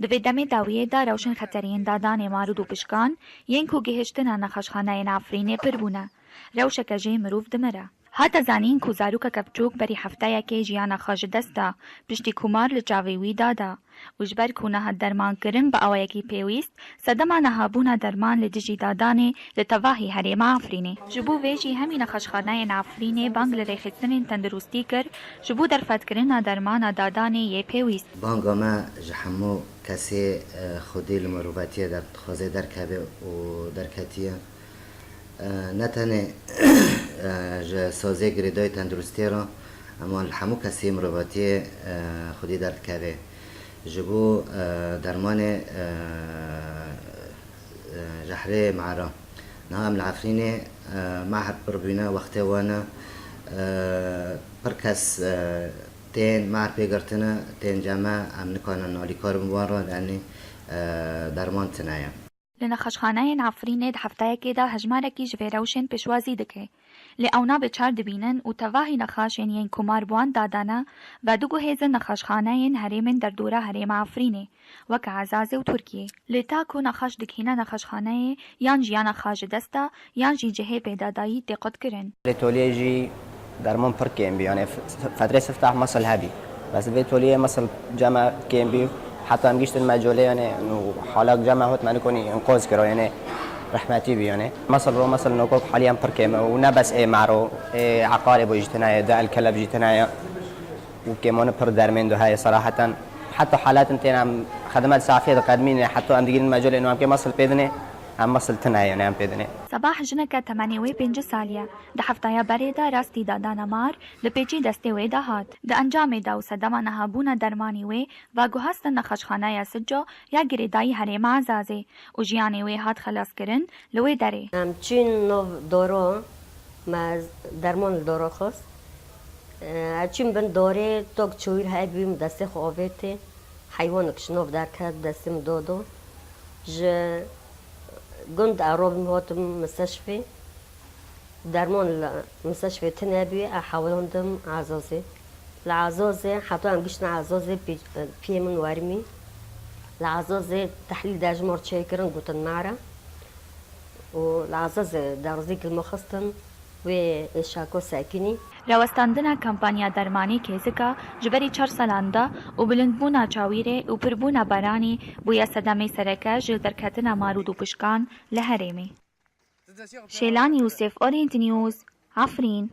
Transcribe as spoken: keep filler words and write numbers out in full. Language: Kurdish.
Di vê demê dawiyê de rewşên xeteriyên dadanê mar û dûpişkan yên ku gihiştina nexweşxaneyên Efrînê pir bûne. Rewşeke jê mirov dimire. Hate zanîn ku zarokeke biçûk berî hefteyekê jiyana xwe ji dest da, piştî ku mar li çavê wî dada û ji ber ku nehat derman kirin bi awayekî pêwîst, sedema nehabûna derman li dijî dadanê li tevahî herêma Efrînê. Ji bo vê jî hemî nexweşxaneyên Efrînê bang li rêxistinên tenduristî kir, ji bo derfetkirina dermana dadanê yê pêwîst. Banga me ji hemû kesê, e, xwedî li mirovatiyê derdixwaze derkeve û derketiye. E, ne tenê, e, ji sazê girêdayî tenduristiyê re, ema li hemû kesê mirovatiyê, e, xwedî derdikeve. Ji bo, e, dermanê, e, e, jehrê mehra. Niha em li Efrînê, e, mehr pir bûne, wextê wan e, e, pir kes, e, tên mehr pê girtine, tên cem me, em nikarin alîkar bin wan re, yanî, e, derman tune ye. Li nexweşxaneyên Efrînê di hefteyekê de hejmarekî ji vê rewşên pêşwazî dike. Lê ew navê çar dibînin û tevahî nexaşên yên ku mar bi wan dadane, vediguhêzin nexweşxaneyên herêmên derdora herêma Efrînê, weke Ezazê û Tirkiyê. Lê ta ku nexaş dikihîne nexweşxaneyê, yan jiyana xwe ji dest da, yan jî cihê pêdadayî tê qutkirin. Lê toliyê jî derman pir kêm bî, yanê f-, f-, fetrê siftah mesil hebî. Bes vê toliyê mesil cem me kêm bî. Heta em giştin me colê, yanê, û halak cem me hot me nikonî inqoz kiro, yanê rehmetî bî, yanê. Mesil ro mesil nokok haliyen pir kêm e û ne bes ê mero, ê eqarê bo jî tine ye, de el keleb jî tine ye. Û kêmoni pir dermên do heye seraheten. Heta halatin tên em xedmet safiyê diqedimîne, heta em digîrin me colê no em kê mesil pê dinê, em mesil tine ye, yanê em pê dinê. Sebah jineke temenê wê pêncî salî ye. Di heftaya berê de rastî dadana mar, li pêçî destê wê de hat. Di encamê de û sedema nehabûna dermanî wê veguhestin nexweşxaneya Sico ya girêdayî herêma Ezazê û jiyanê wê hat xelaskirin li wê derê. Em çûn nov doro, me derman li doro xist. Em çûn bin dorê, tok çûyîr hebî, min destê xwe avêtê. Heywanek ji nov derket, destê min dodo. Ji gund erobim hatim misteşfê. Derman li misteşfê tune bûye, e, hewlandim Ezazê. Li Ezazê heta em giştin Ezazê pê-, piyê min werimî. Li Ezazê tehlîl dejmar çêkirin, gotin mare. Û li Ezazê derzîk li min xistin, wê êşako sekinî. Rawestandina kampanya dermanî Kêzika ji berî çar salan de û bilindbûna çawîrê û pirbûna baranî bûye sedemê sereke ji derketina mar û dûpişkan li herêmê. Şêlan Yûsif, Orient News, Efrîn.